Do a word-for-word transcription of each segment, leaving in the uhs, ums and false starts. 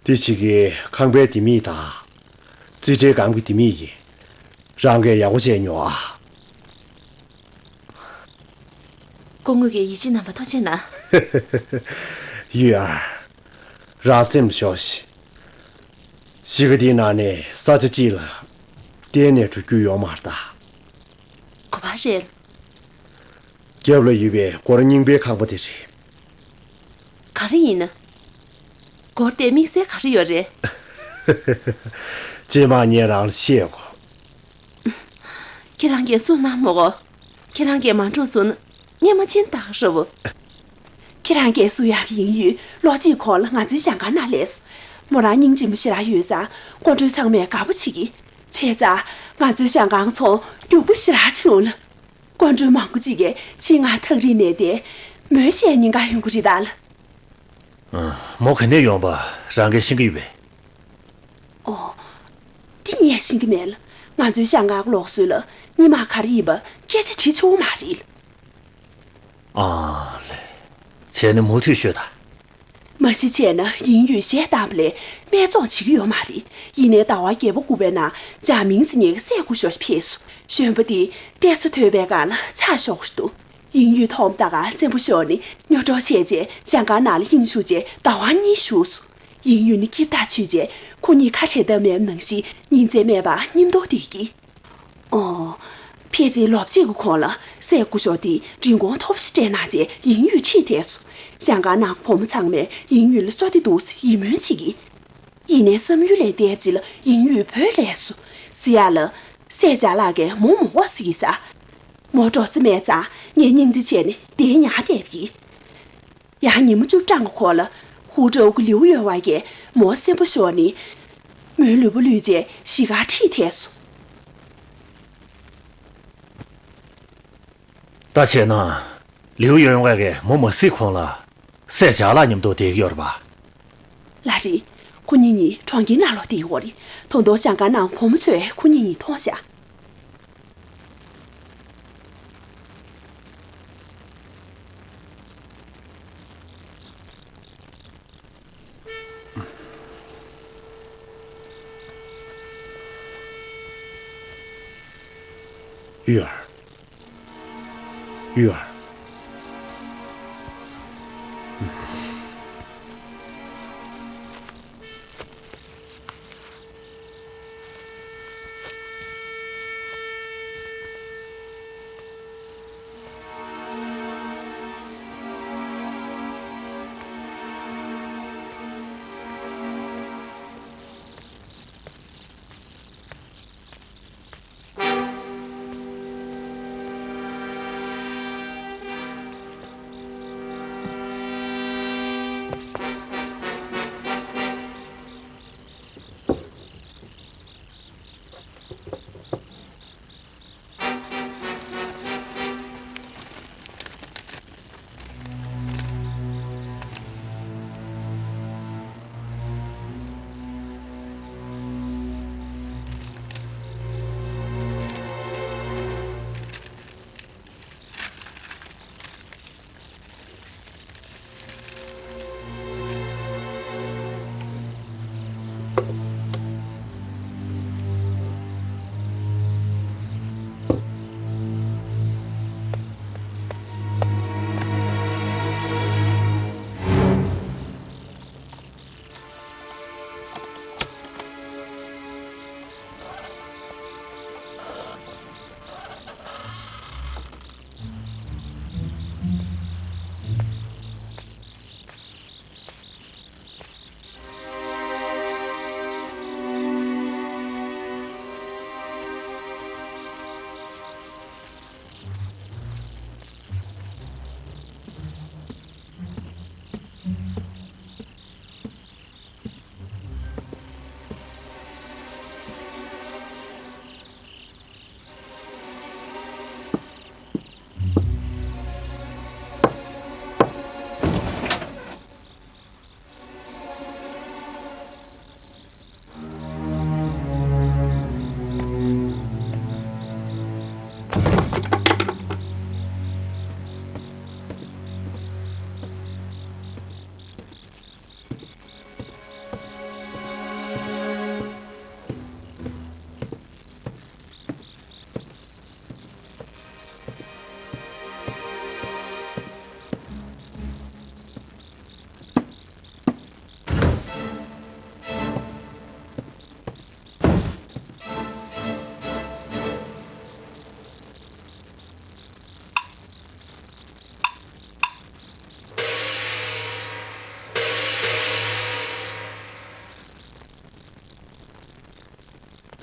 དེ་ཞིག་གི་ཁང་པའི་ལྡེ་མིག་དང་། རྩིས་ཁྲའི་སྒམ་གྱི་ལྡེ་མིག་ཡིན། རང་གིས་ཡག་པོ་བྱས་ཉོ་ཨ། སྐུ་ངོ་གིས་ཡིད་ཆེས་གནང་བར་ཐུགས་རྗེ་གནང་། ཡུས་ཨར། རང་སེམས་ཞོག་ཤིག་གཞིས་ཀ་འདིའི་ནང་ནས་ས་ཆ་གཅིག་ལ་གཏན་ནས་འགྲོ་རྒྱུ་ཡོད་མ་རེད་ད། ག་པར་རེད། རྒྱབ་ལ་ཡོད་པའི་སྒོར་རྙིང་པའི་ཁང་པ་དེ་རེད། ག་རེ་ཡིན་ན། སྒོར་དེ་དམིགས་བསལ་ག་རེ་ཡོད་རེད། རྗེས་མ་ངས་རང་ལ་བཤད་དགོས། ཁྱེད་རང་གིས་གསུངས་གནང་མོ་གོ། ཁྱེད་རང་གིས་མ་འགྲོ་སོང་ན་ངས་མ་ཕྱིན་ད་ག་ར་བོ། ཁྱེད་རང་གིས་གསུང་ཡག་གི་ཡིན་ཡུལ་ལོ་གཅིག་གོང་ལ་ང་ཚོའི་ཞང་ཁང་ནང་སླེབས་སོང་། མོ་རང་སྙིང་རྗེ་མོ་ཞེ་དྲག་ཡོད་ཙང་སྐུ་མགྲོན་ཚང་མས་དགའ་པོ་བྱེད་ཀྱི། བྱས་ཙང་ང་ཚོའི་ཞང་ཁང་ཚོང་མགྱོགས་པོ་ཞེ་དྲག་ཕྱིན་ལ། སྐུ་མགྲོན་མང་པོ་ཅིག་གིས་ཕྱིའི་ང་ཐག་རིང་ནས་བསྡད། མོའི་ཞལ་ཉན་ག་ཡོང་གི་རེད་ད་ལ། ཨ། མོ་ག་ནས་ཡོང་པ་རང་གིས་ཤེས་ཀྱི་ཡོད་པས། ཨོ། འདི་ངས་ཤེས་ཀྱི་མེད་ལ། ང་ཚོའི་ཞང་ཁང་ལུགས་སྲོལ་ལ་སྔོན་མ་ག་རེ་ཡིན་པ་སྐད་ཆ་དྲིས་ཆོག་མ་རེད་ལ། ཨ་ལེ། བྱས་ན་མུ་མཐུད་ཤོད་ད། མ་གཞི་བྱས་ན་ཡིན་ཡུས་གཞས་བཏང་བ་ལས་སྨད་བཙོང་བྱེད་ཀྱི་ཡོད་མ་རེད། ཡིན་ནའི་ཟླ་བ་བརྒྱད་པ་དགུ་པའི་ནང་ཇ་མིང་ཟེར་མཁན་གྱི་སྲས་སྐུ་ཞབས་ཕེབས་སོང་། གཞོན་པ་དེ་ཏོག་ཙམ་ཐོས་པའི་སྒང་ལ་ཆགས་ཞོག་རེད་འདུག་ཡིན་ཡུས་མཐོང་ད་ག་སྲས་པོ་ཞོག་ནི་ཉོ་སྒྲོག་བྱས་རྗེས་ཞང་ཁང་ནང་ལ་དབྱིངས་ཞུགས་རྗེས་ཟླ་བ་གཉིས་བཞུགས་སོང་། ཡིན་ཡུས་ནི་སྐྱིད་ཐག་ཆོད་རྗེས་ཁོ་གཉིས་ཁ་བྲལ་ཐབས་མེད་པ་ནང་བཞིན་ཉིན་མཚན་མེད་པར་མཉམ་དུ་བསྡད་ཀྱི། ཨོ། ཕལ་ཆེར་ལོ་གཅིག་གི་གོང་ལ་སྲས་སྐུ་ཞབས་དེས་རིན་གོང་མཐོ་པོ་ཞིག་སྤྲད་གནང་རྗེས་ཡིན་ཡུས་ཁྲིད་ཐལ་སོང་། ཞང་ཁང་ནང་བུ་མོ་ཚང་མས་ཡིན་ཡུས་ལ་བསོད་བདེ་འདུག་ཟེར་ཡིད་སྨོན་བྱེད་ཀྱི། ཡིན་ནའི་བསམ་ཡུལ་ལས་འདས་པ་ཅིག་ལ་ཡིན་ཡུས་བོས་སླེབས་སོང་། ཟེར་ཡག་ལ། སྲས་ཅ་ལག་གིས་མོ་མ་འོ་ཟེར་གྱི་ས། མོ་འགྲོ་ས་མེད་ཙང་ངས་སྙིང་རྗེ་བྱས་ནས་དེར་ཉར་བསྡད་པ་ཡིན། ཡང་ཉིན་མོ་བཅུ་གྲངས་ཀྱི་གོང་ལ་ཧུའུ་ཀྲོའུ་གི་ལིའུ་ཡོན་ཝའེ་གིས་མོ་གསོན་པོ་ཤོར་ནས། མོའི་ལུས་པོ་བླུས་རྗེས་གཞིས་ཀར་ཁྲིད་ཐལ་སོང་། ད་བྱས་ན། ལིའུ་ཡོན་ཝའེ་གིས་མོ་མ་གཟིགས་གོང་ལ། སྲས་ཅ་ལག་མཉམ་དུ་བསྡད་ཀྱི་ཡོད་རེད་པ། ལགས་རེད། ཁོ་གཉིས་གཉིས་གྲོང་ཁྱེར་ནང་ལོགས་བསྡད་ཡོད་རེད། ད་དུང་ཞང་ཁང་ནང་བུ་མོ་ཚོས་ཁོ་གཉིས་གཉིས་མཐོང་ཤག་ཡུལ། ཡུལ།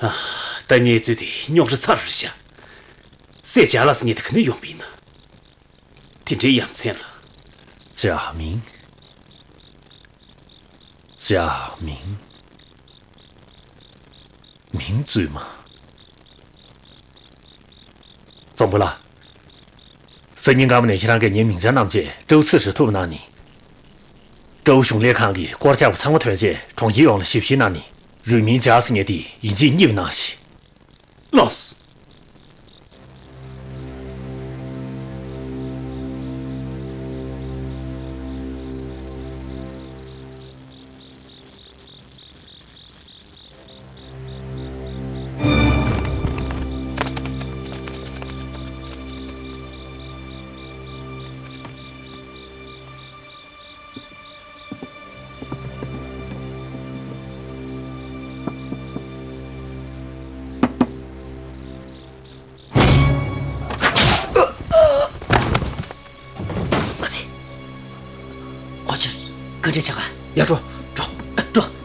ད་གནས་ཚུལ་དེ་རྙོག་དྲ་ཚ་རུ་བཞག་སྲས་ཇ་ལགས་ཟེར་མཁན་དེ་ག་ནས་ཡོང་པ་ཡིན་ན། དེ་འདྲའི་ཡ་མཚན་ལ། ཇ་མིང་། ཇ་མིང་། མིང་བཙུན་མ། རྫོང་དཔོན་ལགས། སང་ཉིན་སྐར་མ་ནས་ཁྱེད་རང་གིས་ངའི་མིང་ཆ་རྣམས་བཅས་ཀྲོའུ་ཚི་ཧྲི་ཐུག་གནང་ནི། ཀྲོའུ་གཞུང་ལས་ཁང་གི་སྐོར་བྱ་བ་ཚང་མ་ཐོན་རྗེས་གྲོང་ཁྱེར་ཡོངས་ལ་ཞིབ་བཤེར་གནང་ནི། རུས་མིང་ཇ་ཟེར་མཁན་དེ་ཡིན་གཅིག་མིན་གཉིས་པ་གནང་ཞིག་ལགས་སོ། ཨ་ཙི། ཨོ་ཙི། ག་འདྲ་བྱ་ག་ཡ་འགྲོ། འགྲོ། འགྲོ།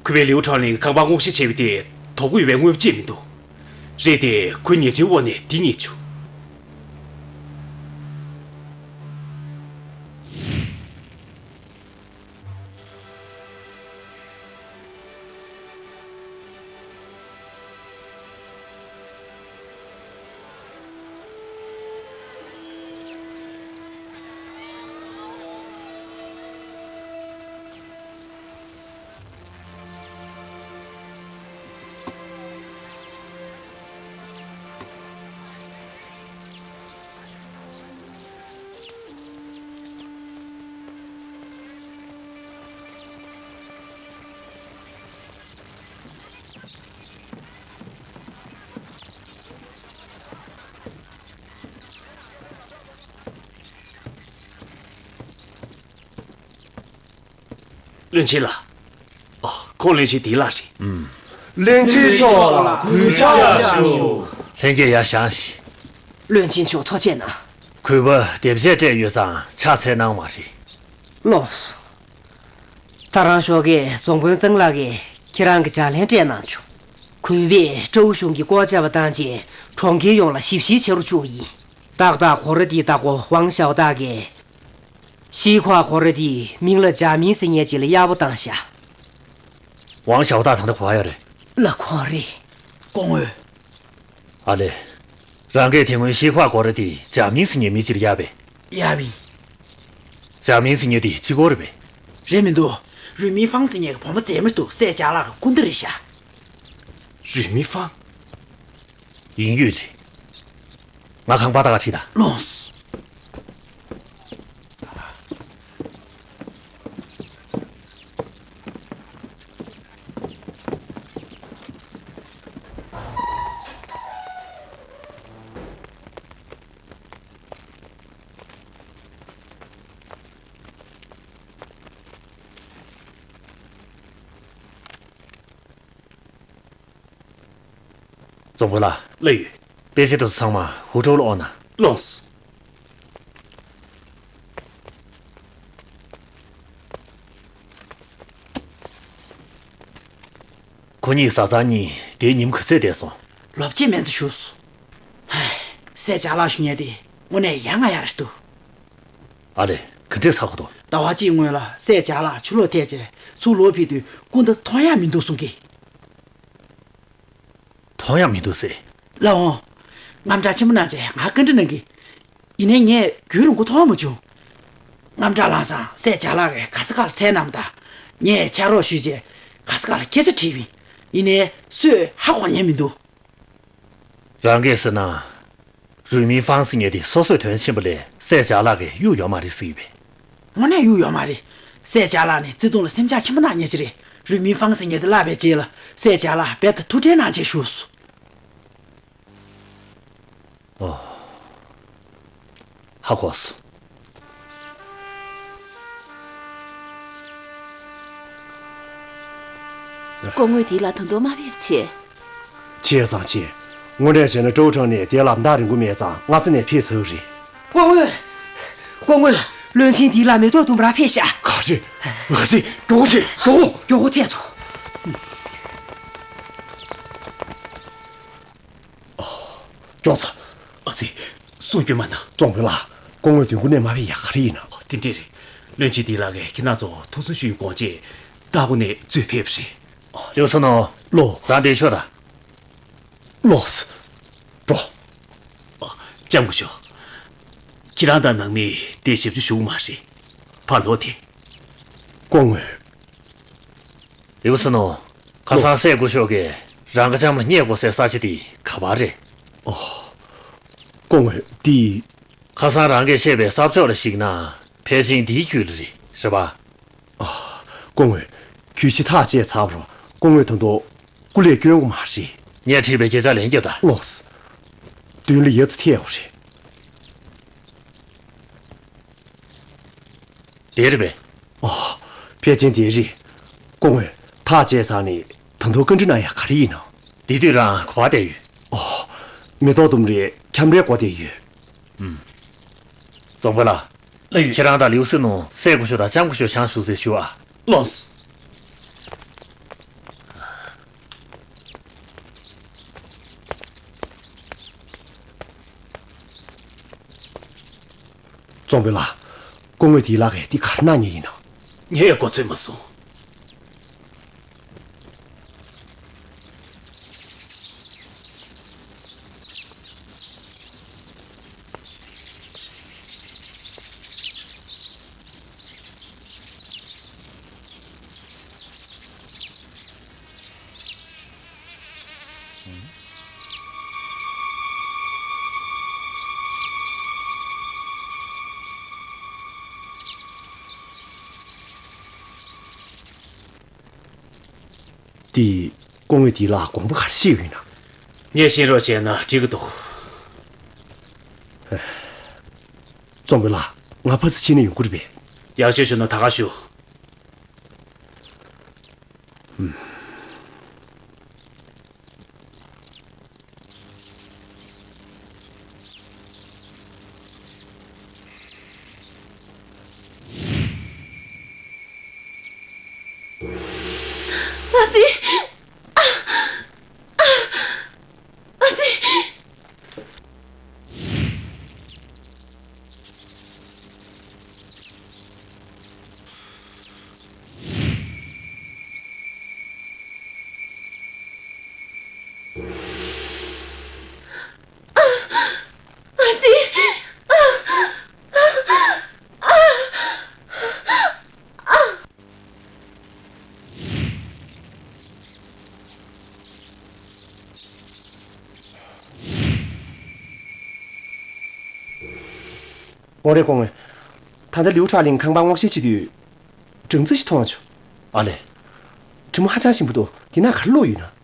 གུས་པས་ལིའུ་ཁྲང་ལིང་གིས་ཁང་པ་སྔོག་བཤེར་བྱས་པ་དེ་དོགས་པ་ཡོད་པའི་དངོས་པོ་ཅིག་མི་འདུག་རེད་དེ། ཁོའི་ཉལ་ཁྲིའི་འོག་ནས་འདི་རྙེད་བྱུང་། བློན་ཆེན་ལགས། ཨ། ཁོང་བློན་ཆེན་དེའི་ལགས་རེད། ཨུམ། བློན་ཆེན་མཆོག་ལ་གུས་ཕྱག་ཞུ། ལྷན་རྒྱས་ཡར་བཞེངས་ཤིག་བློན་ཆེན་མཆོག་ཐུགས་རྗེ་གནང་། གུས་པ་དེབ་ཆས་སྤྲད་ཡོད་ཙང་ཕྱག་འཚལ་གནང་བ་རེད། ལགས་སོ། ད་རང་ཞོགས་ཀས་རྫོང་དཔོན་ཙང་ལགས་ཀྱིས་ཁྱེད་རང་གི་ལྗགས་ལན་སྤྲད་གནང་བྱུང་། གུས་པས་ཀྲོའུ་གཞུང་གི་སྐོར་བྱ་བ་བཏང་རྗེས་གྲོང་ཁྱེར་ཡོངས་ལ་ཞིབ་བཤེར་བྱེད་རུ་བཅུག་པ་ཡིན། ཏག་ཏག་གོ་ར་དེའི་བདག་པོ་ཝང་ཞའོ་ཏག་གིས། ཤི་ཁ་གོ་ར་དེ་མིང་ལ་ཇ་མིང་ཟེར་མཁན་ཅིག་ལ་གཡར་པོ་བཏང་ཤག་ཝང་ཞའོ་ཏ་ད་ལྟ་ག་པར་ཡོད་རེད། ལ་ཁོ་རེད། སྐུ་ངོ། ཨ་ལེ། རང་གིས་དེ་སྔོན་ཤི་ཁ་གོ་ར་དེ་ཇ་མིང་ཟེར་མཁན་མི་ཅིག་ལ་གཡར་པས། གཡར་པས། ཇ་མིང་ཟེར་མཁན་དེ་གཅིག་པོ་རེད་པས། རེད་མི་འདུག་རུས་མིང་ཧྥང་ཟེར་མཁན་གྱི་བུ་མོ་མཛེས་མ་འདུག་སྲས་ཅ་ལག་གི་སྐུ་ཟླ་རེད་ཤག་རུས་མིང་ཧྥང་། ཡིན་རྒྱུ་རེད། ང་ཁང་པ་ད་ག་ཁྲིད་དང་། ལོངས། རྫོང་དཔོན་ལགས། ལགས་ཡོད། དཔེ་ཆ་དེ་ཚོ་ཚང་མ་ཧུའུ་ཀྲོའུ་ལ་དབོར་གནང་། ལོངས། ཁོ་གཉིས་བཟའ་ཚང་གཉིས་དེ་ཉིན་ག་ཚོད་བསྡད་སོང་། ལོ་གཅིག་མན་ཙམ་བཞུགས་སོང་། ཧེ། སྲས་ཅ་ལག་ཞུ་མཁན་དེ་དངོས་གནས་ཡ་ང་ཡ་རེད་འདུག་ཨ་ལེ། ག་འདྲས་ཚ་ཁོ་ཐོ། ཟླ་བ་གཅིག་སྔོན་ལ་སྲས་ཅ་ལག་ཕྱི་ལོགས་ཐད་བྱས་ཚུར་ལོག་ཕེབས་དུས་སྐུ་ཟླ་མཐོང་ཡ་མི་འདུག་གསུང་གི། མཐོང་ཡ་མི་འདུག་ཟེར། ལགས་འོང་། དངངས་སྐྲག་ཆེན་པོ་གནང་བྱས་ང་བཀའ་འདྲི་གནང་གི། ཡིན་ནའི་ངས་རྒྱུན་རིང་པོ་མཐོང་མ་བྱུང་། དངངས་སྐྲག་ལངས་སང་སྲས་ཅ་ལག་གིས་ག་ས་ག་ལ་མཚན་གནང་བ་དང་། ངས་ཕྱག་རོགས་ཞུས་བྱས་ག་ས་ག་ལ་སྐད་ཆ་དྲིས་པ་ཡིན། ཡིན་ནའི་སུས་ཧ་གོ་མཁན་མི་འདུག་རང་གིས་ཟེར་ན། རུས་མིང་ཧྥང་ཟེར་མཁན་དེ་སོ་སོས་དོན་ཆེན་པོ་ལས་སྲས་ཅ་ལག་གིས་གཡུགས་ཡོད་མ་རེད་ཟེར་གྱི་ཡོད་པས། དངོས་གནས་གཡུགས་ཡོད་མ་རེད། སྲས་ཅ་ལག་ནི་བརྩེ་དུང་ལ་སེམས་ཆགས་ཆེན་པོ་གནང་མཁན་ཅིག་རེད། རུས་མིང་ཧྥང་ཟེར་མཁན་དེ་བརླགས་པའི་རྗེས་ལ་སྲས་ཅ་ལག་རྦད་དེ་ཐུགས་ཁྲལ་གནང་བྱས་བཞུགས་སོང་། ཨོ། ཧ་གོ་སོང་། སྐུ་ངོ་འདི་ལ་ད་དུང་མ་ཕེབས་བྱས། བྱས་ཙང་བྱས། དངོས་གནས་བྱས་ན་ཀྲོའུ་ཁྲང་ནས་དེ་ལ་མདའ་རིང་པོ་མེད་ཙང་སྔ་ས་ནས་ཕེབས་ཚར་བ་རེད། སྐུ་ངོ། སྐུ་ངོ། བློན་ཆེན་འདི་ལ་མེ་ཏོག་ལྡུམ་ར་ཕེབས་ཤག་ག་རེ། ཨ་ཙི། མགྱོགས་པོ་བྱེད། མགྱོགས་པོ། མགྱོགས་པོ་ཐད་དོ། མགྱོགས་ཚ། ཨ་ཙི། གསུང་རྒྱུ་མ་གནང་། རྫོང་དཔོན་ལགས། སྐུ་ངོ་མདུན་སྒོ་ནས་མ་ཕེབས་ཡག་ག་རེ་ཡིན་ན། དེ་འདྲས་རེད། བློན་ཆེན་འདི་ལགས་ཀྱིས་ཁྱེད་རང་ཚོ་ཐུགས་བསམ་ཞུ་ཡི་དགོངས་བྱས་ལྟ་སྒོ་ནས་གཙོས་ཕེབས་པ་རེད། ལིའུ་སི་ནུ། ལོ། རང་འདིར་ཤོག་དང་། ལོ། འགྲོ། ཨ། ལྕམ་སྐུ་ཞབས། ཁྱེད་རང་དང་ནང་མི་དེ་ཞབས་ཕྱི་ཞུ་གི་མ་རེད། ཕར་ལོག་དེ། སྐུ་ངོ། ལིའུ་སི་ནུ། ཁ་སང་སྲས་སྐུ་ཞབས་ཀྱིས་རང་ཁ་ལྕམ་ལ་བསྙེག་དགོས་སའི་ས་ཆ་དེ་ག་པར་རེད། ཨོ། སྐུ་ངོ། འདི། ཁ་སང་རང་གིས་བཤད་པའི་ས་ཕྱོགས་ལ་གཞིགས་ན་ཕལ་ཆེར་འདིའི་རྒྱུད་ལ་རེད། རེད་པ། ཨ། སྐུ་ངོ། གྱོད་གཞི་ཐག་བཅད་ཚར་བ་རེད། སྐུ་ངོ་ད་དུང་སྐུ་ལས་སྐྱོན་དགོས་མ་རེད། ངས་དྲིས་པའི་སྐད་ཆ་ལན་རྒྱབ་དང་། ལགས་སོ། མདུན་ལ་ཡ་ཙི་ཐེ་ཡོད་རེད། དེ་རེད་པས། ཨོ། ཕལ་ཆེར་དེ་རེད། སྐུ་ངོ། ཐག་བཅད་ཚར་ནས་ད་དུང་བཀའ་འདྲི་གནང་ཡག་ག་རེ་ཡིན་ནམ། དེ་དུས་རང་ག་པར་བསྡད་ཡོད། ཨོ། མེ་ཏོག་ལྡུམ་རའི་ཁྱམས་རའི་སྒོ་བསྡད་ཡོད། ཨུམ། རྫོང་དཔོན་ལགས། ལགས་ཡོད། ཁྱེད་རང་དང་ལིའུ་སི་ནུ་སྲས་སྐུ་ཞབས་དང་ལྕམ་སྐུ་ཞབས་བྱང་བཞུགས་ཟེར་ཞུ་ཨ། ལགས་སོ། རྫོང་དཔོན་ལགས། སྐུ་ངོ་འདི་ལགས་ཀྱིས་འདི་ག་རེ་གནང་མཁན་ཡིན་ནམ། ངས་ཡང་གོ་ཚོད་མ་སོང་། འདི། སྐུ་ངོ་འདི་ལ་དགོངས་པ་ག་རེ་བཞེས་ཡོད་ན། ངས་ཤེས་རོགས་བྱས་ན་འགྲིག་གི་འདུག་རྫོང་དཔོན་ལགས། ང་ཕ་ཚོ་ཕྱིན་ན་ཡོང་གི་རེད་པས། ཡག་ཤོས་བྱུང་ན་ད་ག་ཞུ། ཨ་ཙི། ཨ་ཙི། འོ་རེད་སྐུ་ངོ། ད་ལྟ་ལིའུ་ཁྲ་ལིང་ཁང་པར་སྔོག་བཤེར་བྱེད་དུས། སྦྲང་རྩི་ཞིག་མཐོང་བྱུང་། ཨ་ལས། དྲི་མ་ཧ་ཅང་ཞིམ་པོ་འདུག་འདི་ན་ག་རེ་བླུགས་ཡོད་ན།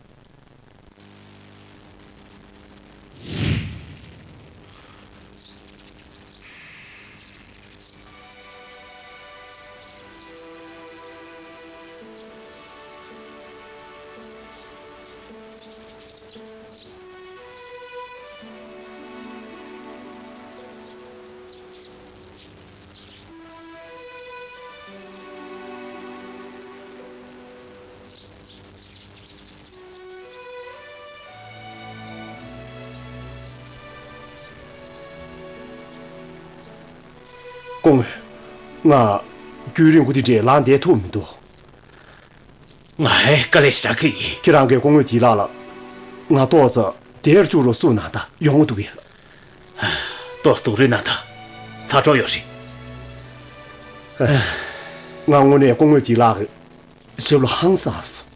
སྐུ་ངོ། ང་རྒྱུན་རིང་པོ་དེ་འདྲའི་ལངས་བསྡད་ཐུབ་མི་འདུག་ང་ཧེ་དཀའ་ལས་ཞེ་དྲག་ཁེལ་ཡིན། ཁྱེད་རང་གིས་སྐུ་ངོ་དེ་ལགས་ལ། ང་ཏོག་ཙམ་བསྡད་བཅུག་རོགས་གསུངས་གནང་དང་། ཡོང་གི་འདུག་གས། ཏོག་ཙམ་སྡུག་རུས་གནང་དང་། ཚ་གྲང་ཡོད་རེད། ང་དངོས་གནས་སྐུ་ངོ་དེ་ལགས་ཀྱི་ཞབས་ལ་ཧང་སངས་སོང་།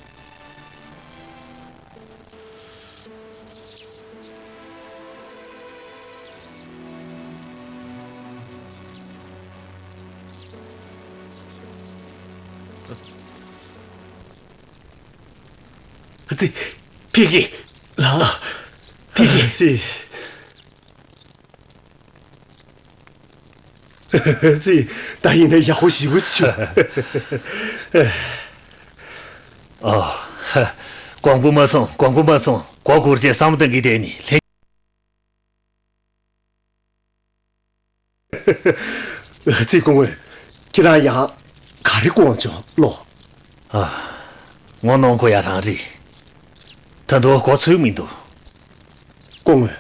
ཙི། ཕི་གི། ལགས། ཕི་གི། ཙི། ཙི། ད་ཡིན་ན་ཡག་པོ་ཞེ་པོ་བྱུང་། ཨོ། དགོངས་པ་མ་ཚོམས། དགོངས་པ་མ་ཚོམས། མགོ་སྒུར་བྱས་བསམ་བློ་གཏོང་གི་བསྡད་ནི་ལྷན། ཙི། སྐུ་ངོ། ཁྱེད་རང་ཡང་ག་རེ་དགོངས་བྱུང་ལོ། ཨ། ངོ་གནོང་དགོས་ཡ་རང་རེད། ད་དུང་མགོ་ཚོས་མི་འདུག་སྐུ་ངོ།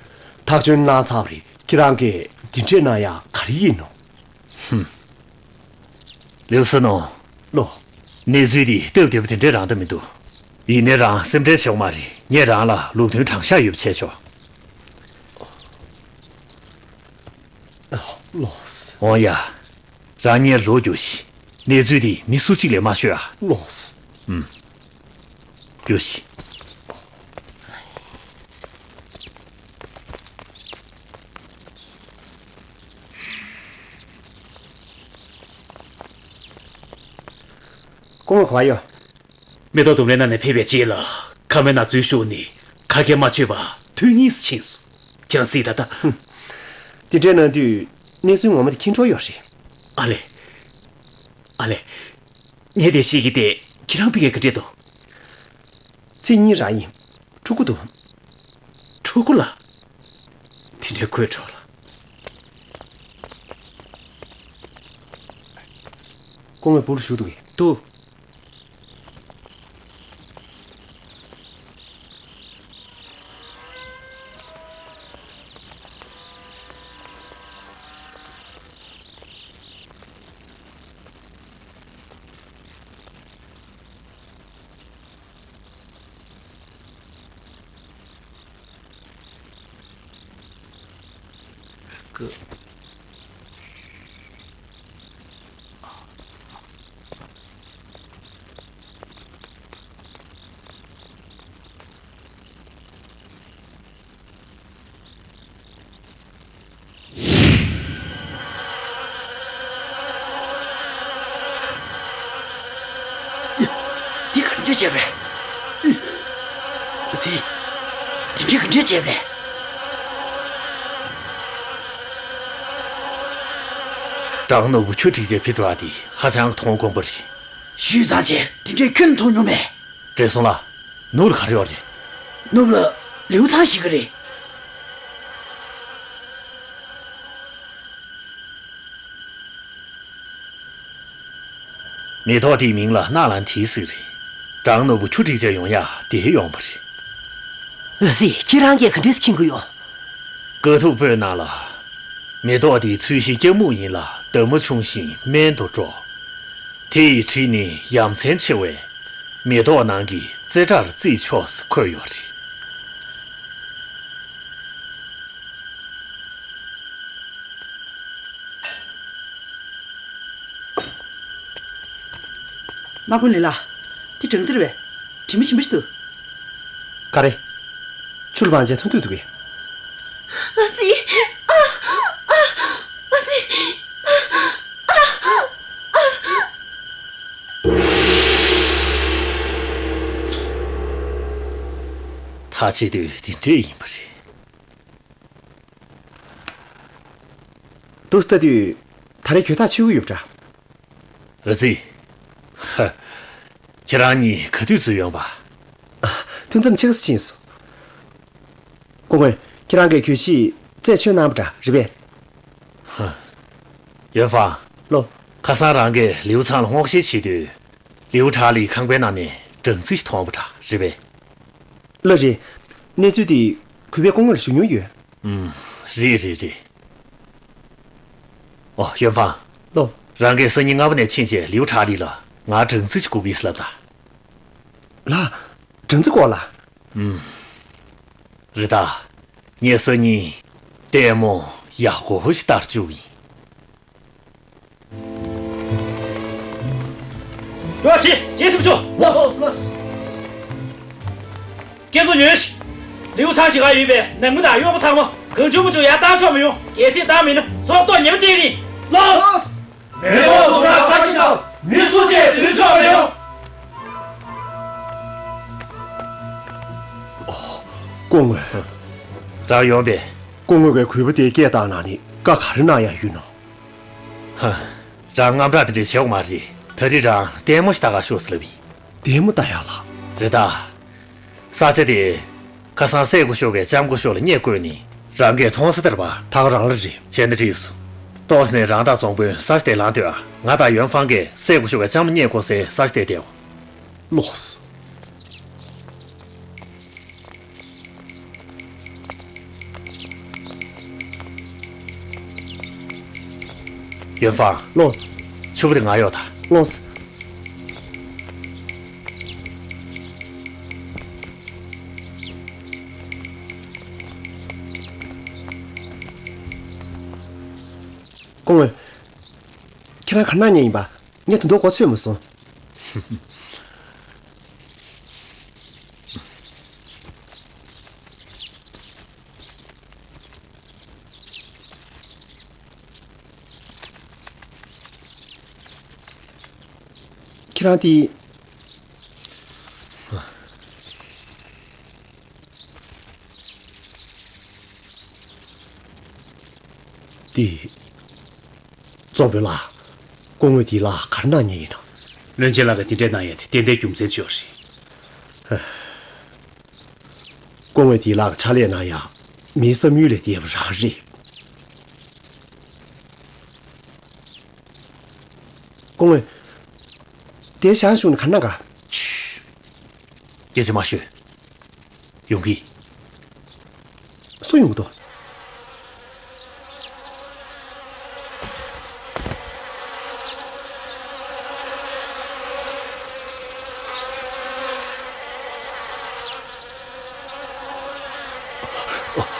ཐག་གཅོད་གནང་ཚར་བ་རེད། ཁྱེད་རང་གིས་འདི་འདྲས་གནང་ཡ་ག་རེ་ཡིན་ནོ། ཧུམ། ལིའུ་སི་ནོ། ལོ། གནས་ཚུལ་འདི་སྟབས་བདེ་པོ་དེ་འདྲས་རང་ད་མི་འདུག་ཡིན་ནའི་རང་སེམས་ཁྲལ་བྱེད་དགོས་མ་རེད། ངས་རང་ལ་ལུགས་མཐུན་དྲང་གཞག་ཡོད་པ་བྱས་ཆོག་ལོས། འོང་ཡ། རང་གཉེར་ལོག་རྒྱུགས་ཤིག་གནས་ཚུལ་འདི་མི་སུ་གཅིག་ལ་མ་ཤོད་ཨ། ལོས། ཨུམ། རྒྱུགས་ཤིག་སྐུ་ངོ་ག་པར་ཡོད། མེ་ཏོག་ལྡུམ་རའི་ནང་ནས་ཕེབས་པའི་རྗེས་ལ་ཁ་མའི་ནང་འཛུལ་ཞུགས་ནས་ཁ་སྐད་མ་ཆོད་པར་དོན་གཉིས་སུ་ཕྱིན་སོང་། ཁྱེད་རང་གཟིགས་ད་ལྟ། ཧུམ། དེ་འདྲས་གནང་དུས་གནས་ཚུལ་ངོ་མ་དེ་མཁྱེན་འགྲོ་ཡོད་རེད། ཨ་ལས། ཨ་ལས། ངས་དེ་ཤེས་ཀྱི་བསྡད། ཁྱེད་རང་ཕ་གིར་ག་འདྲས་འདུག་ཚེ་གཉིས་རང་ཡིན། ཕྲུ་གུ་འདུག་ཕྲུ་གུ་ལ། དེ་འདྲའི་ཁོས་གྲོགས་ལ། སྐུ་ངོ་བུ་ལ་ཞུ་འདུག་གས། འདུག་ཀི། འདི་ག་འདྲ་བྱས་པ་རེད། ཨ་ཙི། འདི་འདྲ་ག་འདྲ་བྱས་པ་རེད། ཀྲང་ནོར་བུ་ཁྱོད་འགྲིག་བྱས་ཕེབས་འགྲོ་བ་འདི་ཧ་ཅང་མཐོང་དཀོན་པོ་རེད། ཞུས་ཙང་བྱས། འདི་འདྲའི་ཁྱོན་མཐོང་མྱོང་མེད། བགྲེས་སོང་ལགས། ནུབ་ལ་ག་རེ་ཡོད་རེད། ནུབ་ལ་ལིའུ་ཚང་ཞིག་གི་རེད། མེ་ཏོག་དེའི་མིང་ལ་གནག་ལན་དེ་ཟེར་རེད། ཀྲང་ནོར་བུ་ཁྱོད་འགྲིག་བྱས་ཡོང་ཡ་དེ་ཡོང་བ་རེད། ཨ་ཙི། ཁྱེད་རང་གིས་ག་འདྲས་མཁྱེན་གྱི་ཡོད། དཀའ་ཐུབ་དཔོན་རྣམས་ལ། མེ་ཏོག་དེའི་ཚོས་གཞི་སྐྱ་སྨུག་ཡིན་ལ་འདབ་མ་ཆུང་ཞིང་སྨན་དུ་འགྲོ། དེ་ཡི་དྲི་ནི་ཡ་མཚན་ཆེ་བས། མེ་ཏོག་ནང་གི་རྩེ་གྲར་བརྩིས་ཆོག་ཟེར་འཁོད་ཡོད་རེད། ནག་པོ་ལི་ལ། དེ་སྦྲང་རྩི་རེད་པས། དྲི་མ་ཞིམ་པོ་ཞིག་འདུག་ག་རེ། ཆུ་ལ་སྦངས་བྱས་འཐུང་འདོད་འདུག་གས། ཨ་ཙི། ཨ། ཨ། ཨ་ཙི། ཁ་ཆེ་དུས་དེ་འདྲས་ཡིན་པ་རེད། འདུག་ལྟ་དུས་ད་རེས་གྱོད་ཐག་ཆོད་ཀྱི་ཡོད་པ་འདྲ། རེད་ཟེ། ཧ། ཁྱེད་རང་གཉིས་ག་དུས་འཛུལ་ཡོང་པ། ཨ། ཐུན་མཚམས་ཕྱེད་ཀ་ཙམ་ཕྱིན་སོང་། སྐུ་ངོ། ཁྱེད་རང་གིས་གྱོད་གཞི་རྩད་ཆོད་གནང་བ་འདྲ་རེད་པས། ཧ། ཡོན་ཧྥང་། ལགས། ཁ་སང་རང་གིས་ལིའུ་ཚང་ལ་སྔོག་བཤེར་བྱེད་དུས། ལིའུ་ཁྲ་ལིའི་ཁང་པའི་ནང་ནས་སྦྲང་རྩི་ཞིག་མཐོང་བ་འདྲ་རེད་པས། ལགས་རེད། གནས་ཚུལ་དེ་གུས་པས་སྐུ་ངོ་ལ་ཞུ་མྱོང་ཡོད། ཨུམ། རེད་རེད་རེད། ཨོ། ཡོན་ཧྥང་། ལགས། རང་གིས་སང་ཉིན་སྔ་པོ་ནས་ཕྱིན་བྱས་ལིའུ་ཁྲ་ལི་ལ་ང་སྦྲང་རྩི་ཞིག་དགོས་ཀྱི་ཡིན་ཟེར་ལབ་དང་། ལགས། སྦྲང་རྩི་དགོས་ལགས། ཨུམ། རེད་ད། ངས་སང་ཉིན་ལྟད་མོ་ཡག་པོ་ཞིག་ལྟ་རུ་འཇུག་གི་ཡིན། ཡོ་ཤི། རྗེས་སུ་ཤོག་ལགས་སོ། ལགས་སོ། ཁྱེད་ཚོ་ཉོན་ཞིག་ལིའུ་ཚང་ཞིག་ག་ཡོད་པའི་ནང་མི་དང་གཡོག་པོ་ཚང་མ་གང་བྱུང་མང་བྱུང་ཡར་བཏང་ཆོག་མི་ཡོང་། གལ་སྲིད་བཏང་མིན་ན་སྲོག་ཐོག་ཉེས་པ་བཅད་ཀྱི་ཡིན། ལགས་སོ། མེ་ཏོག་ལྡུམ་ར་ཕ་གི་དང་མི་སུ་ཞིག་འཛུལ་ཆོག་མི་ཡོང་། སྐུ་ངོ། རང་ཡོང་པས། སྐུ་ངོ་གིས་གུས་པ་དེའི་སྐད་བཏང་ན་ནི་བཀའ་ག་རེ་གནང་ཡག་ཡོད་ནོ། ཧ། རང་དངངས་སྐྲག་དེ་འདྲ་བྱེད་དགོས་མ་རེད། ད་རེས་རང་ལྟད་མོ་ཞིག་ལྟ་གར་ཤོག་ཟེར་ལབ་ཡིན། ལྟད་མོ་ལྟ་ཡག་ལགས། རེད་ད། ས་ཆ་དེ་ཁ་སང་སྲས་སྐུ་ཞབས་ཀྱིས་ལྕམ་སྐུ་ཞབས་ལ་བསྙད་བཀོད་ནས་རང་གིས་མཐོང་ས་དེར་བ། ད་ག་རང་ལ་རེད། བྱས་ན་འགྲིག་སོང་། ཏོག་ཙམ་ནས་རང་དང་ཙོང་དཔོན་ས་ཆ་དེར་ལངས་སྡོད་ཨ། ང་དང་ཡོན་ཧྥང་གིས་སྲས་སྐུ་ཞབས་ཀྱི་ལྕམ་ལ་བསྙད་བཀོད་སའི་ས་ཆ་དེར་བསྡད་དགོས། ལགས་སོ། ཡོན་ཧྥང་། ལགས། ཕྱུ་པ་དེ་ང་གཡོག་དང་། ལགས་སོ། སྐུ་ངོ། ཁྱེད་རང་ག་རེ་གནང་མཁན་ཡིན་པ། ངས་དོན་དག་གོ་ཚོད་མ་སོང་། ཁྱེད་རང་དེ། དེ། ཙོང་དཔོན་ལགས། སྐུ་ངོས་དེའི་ལག་ག་རེ་གནང་མཁན་ཡིན་ནམ། བློན་ཆེན་ལགས་ཀྱིས་དེ་འདྲས་གནང་ཡ་དེ་ཏན་ཏན་རྒྱུ་མཚན་ཅིག་ཡོད་རེད། སྐུ་ངོས་དེའི་ལག་གི་ཕྱག་ལས་གནང་ཡ་མིའི་བསམ་ཡུལ་ལས་འདས་པ་རང་རེད། སྐུ་ངོ། དེ་ཞང་ཞུང་ནས་ག་ན་ག་ཤུ། སྐད་ཆ་མ་ཤོད། ཡོང་གི། སུ་ཡོང་གི་འདུག་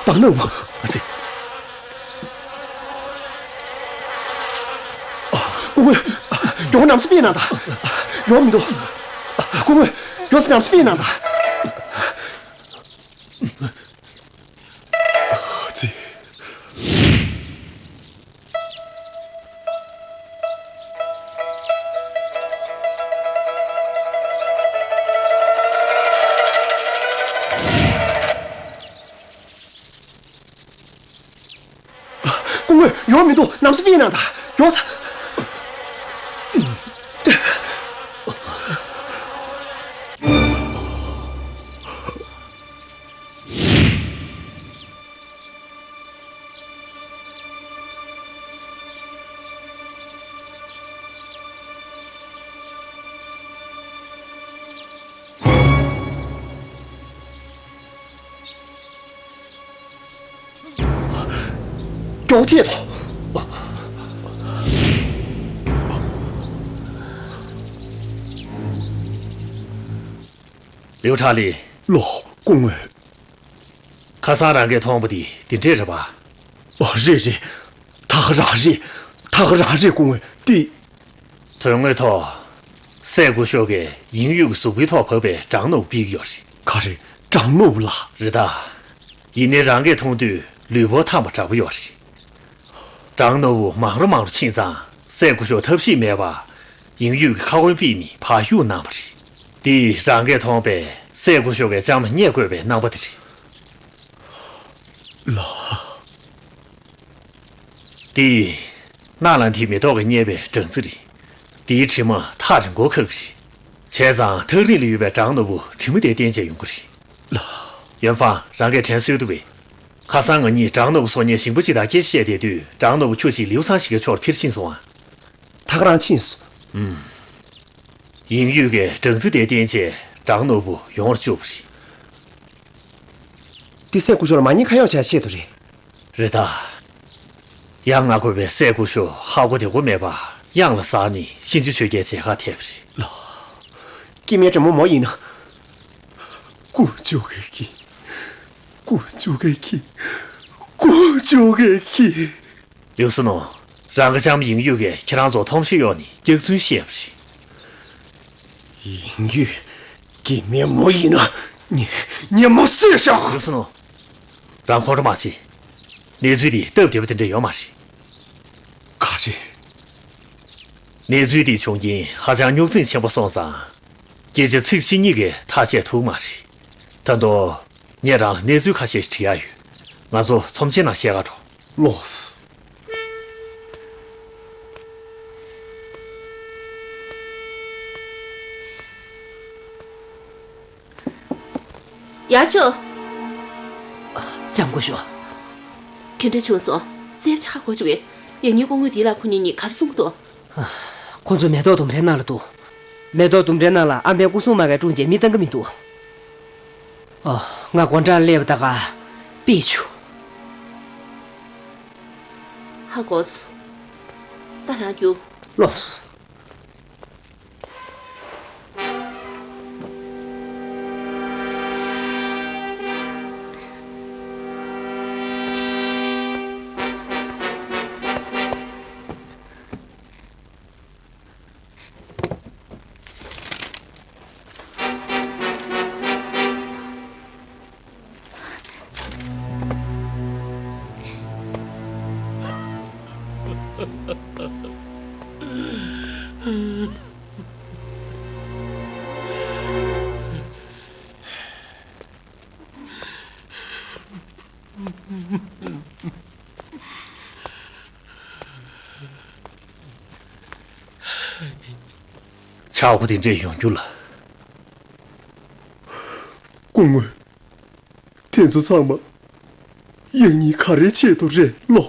བཏང་ནོ། ཨ་ཙི། སྐུ་ངོ། མགྱོགས་ནམ་སི་པི་ནང་ད། ཡོང་མི་འདུག་སྐུ་ངོ། མགྱོགས་ནམ་སི་པི་ནང་ད། ཨ་ཙི། སྐུ་ངོ། ཡོང་མི་འདུག་ནམ་སི་པི་ནང་ད། ཡོང་ས། མགྱོགས་ཐལ་ཏོ། ལིའུ་ཁྲ་ལི། ལོ། སྐུ་ངོ། ཁ་སང་རང་གིས་མཐོང་བ་དེ་དེ་འདྲས་རེད་པ། ཨོ། རེད་རེད། ད་ག་རང་རེད། ད་ག་རང་རེད། སྐུ་ངོ་དེ། དོན་དངོས་ཐོག་སྲས་སྐུ་ཞབས་ཀྱིས་དབྱིན་ཡུལ་གྱི་གཟུགས་པོའི་ཐོག་བབས་པའི་སྦྲང་ནོར་བུ་ཕུད་ཀྱི་ཡོད་རེད། ག་རེ། སྦྲང་ནོར་བུ་ལགས། རེད་ད། ཡིན་ནའི་རང་གིས་མཐོང་དུས་ལུས་པོ་ཐང་པ་འདྲ་པོ་ཡོད་རེད། སྦྲང་ནོར་བུ་མང་རུ་མང་རུ་ཕྱིན་ཙང་སྲས་སྐུ་ཞབས་ཐབས་ཤེས་མེད་པར་དབྱིན་ཡུལ་གྱི་ཁ་དབོན་པས་ནི་ཕར་གཡུགས་གནང་བ་རེད། འདི་རང་གིས་མཐོང་པའི་སྲས་སྐུ་ཞབས་ཀྱི་ལྕམ་རྙེད་དགོས་པའི་རྣམ་པ་དེ་རེད། ལགས། འདི་ནགས་ལ་འདི་མེ་ཏོག་གིས་བརྙས་པའི་སྦྲང་རྩི་རེད། འདིའི་དྲི་མ་ཐག་རིང་པོར་ཁ་གི་རེད། བྱས་ཙང་ཐག་རིང་ལ་ཡོད་པའི་བྲང་ནོར་བུ་དྲི་མ་དེ་བསྟེན་བྱས་ཡོང་གི་རེད། ལགས། ཡོན་ཧྥང་རང་གིས་དྲན་གསོས་འདུག་པས། ཁ་སང་ང་གཉིས་བྲང་ནོར་བུ་གསོག་མཁན་ཞིང་པ་ཅིག་དང་སྐད་ཆ་བཤད་བསྡད་དུས་བྲང་ནོར་བུ་ཁྱོད་ཀྱིས་ལིའུ་ཚང་ཞིག་གི་ཕྱོགས་ལ་ཁྱེར་ཕྱིན་སོང་ཨ། ད་ག་རང་ཕྱིན་སོང་། ཨུམ། ཡིན་ཡུས་ཀྱིས་སྦྲང་རྩི་དེ་བསྟེན་བྱས་བྲང་ནོར་བུ་ཡོང་བར་བཅུག་པ་རེད། འདི་སྲས་སྐུ་ཞབས་ལ་མ་ཉེས་ཁ་གཡོག་བྱས་བཤད་དོ་རེད། རེད་ད། ཡ་ང་དགོས་པའི་སྲས་སྐུ་ཞབས་ཧ་གོ་དེ་གོ་མེད་པར་གཡང་ལ་ཟགས་ནས་གཤིན་རྗེ་ཆོས་རྒྱལ་མཇལ་ཁ་ཐེབས་པ་རེད། ལགས། སྐྱེ་དམན་དྲང་མོ་མོ་ཡིན་ན། ཀུ་ཅོ་གེ་ཁི། ཀུ་ཅོ་གེ་ཁི། ཀུ་ཅོ་གེ་ཁི། ལིའུ་སི་ནོ། རང་གི་ལྕམ་ཡིན་ཡུས་ཀྱིས་ཁྱེད་རང་ཚོ་ཐོམ་གཤིས་གཡོགས་ནས་སྐྱག་རྫུན་བཤད་པ་རེད། ཡིན་ཡུས། སྐྱེ་དམན་མོ་ཡིན་ན། ངས་ངས་མོ་བསད་བཞག་ལིའུ་སི་ནོ། རང་ཁོང་ཁྲོ་མ་བྱེད། གནས་ཚུལ་འདི་སྟབས་བདེ་པོ་དེ་འདྲ་ཡོད་མ་རེད། ག་རེ། གནས་ཚུལ་འདི་བྱུང་རྐྱེན་ཧ་ཅང་རྙོག་འཛིང་ཆེན་པོ་སོང་ཙང་། སྐད་ཆ་ཚིག་གཅིག་གཉིས་ཀྱིས་ཐག་བཅད་ཐུབ་མ་རེད། ད་དུང་། ངས་རང་ལ་གནས་ཚུལ་ཁ་ཤས་ཤིག་དྲི་ཡ་ཡོད། ང་ཚོ་ཚོམས་ཆེན་ནང་བཤད་ག་འགྲོ། ལོས། ཡ་ཆོ། ལྕམ་སྐུ་ཞབས། ག་འདྲ་བྱུང་སོང་། གསལ་པོ་ཆགས་དགོས་བྱུང་བས། ཡང་སྙིང་སྐུ་ངོ་འདི་ལ་ཁོ་གཉིས་གཉིས་ག་རེ་གསུང་གི་འདུག་ཁོ་ཚོ་མེ་ཏོག་ལྡུམ་རའི་ནང་ལ་འདུག་མེ་ཏོག་ལྡུམ་རའི་ནང་ལ་ཨམ་བན་སྐུ་སྲུང་དམག་གིས་དཀྲུགས་རྗེས་མི་བཏང་གི་མི་འདུག་ཨོ། ང་སྒོ་འགྲམ་སླེབས་པ་ད་ག་པི་ཆུ། ཧ་གོ་སོང་། ད་རང་རྒྱུགས། ལོས། ཆག་སྒོ་དེ་འདྲས་ཡོང་རྒྱུ་ལ། སྐུ་ངོ། དེ་ཚོ་ཚང་མ་ཡང་སྙིང་ག་རེའི་ཆེད་དུ་རེད་ལོ།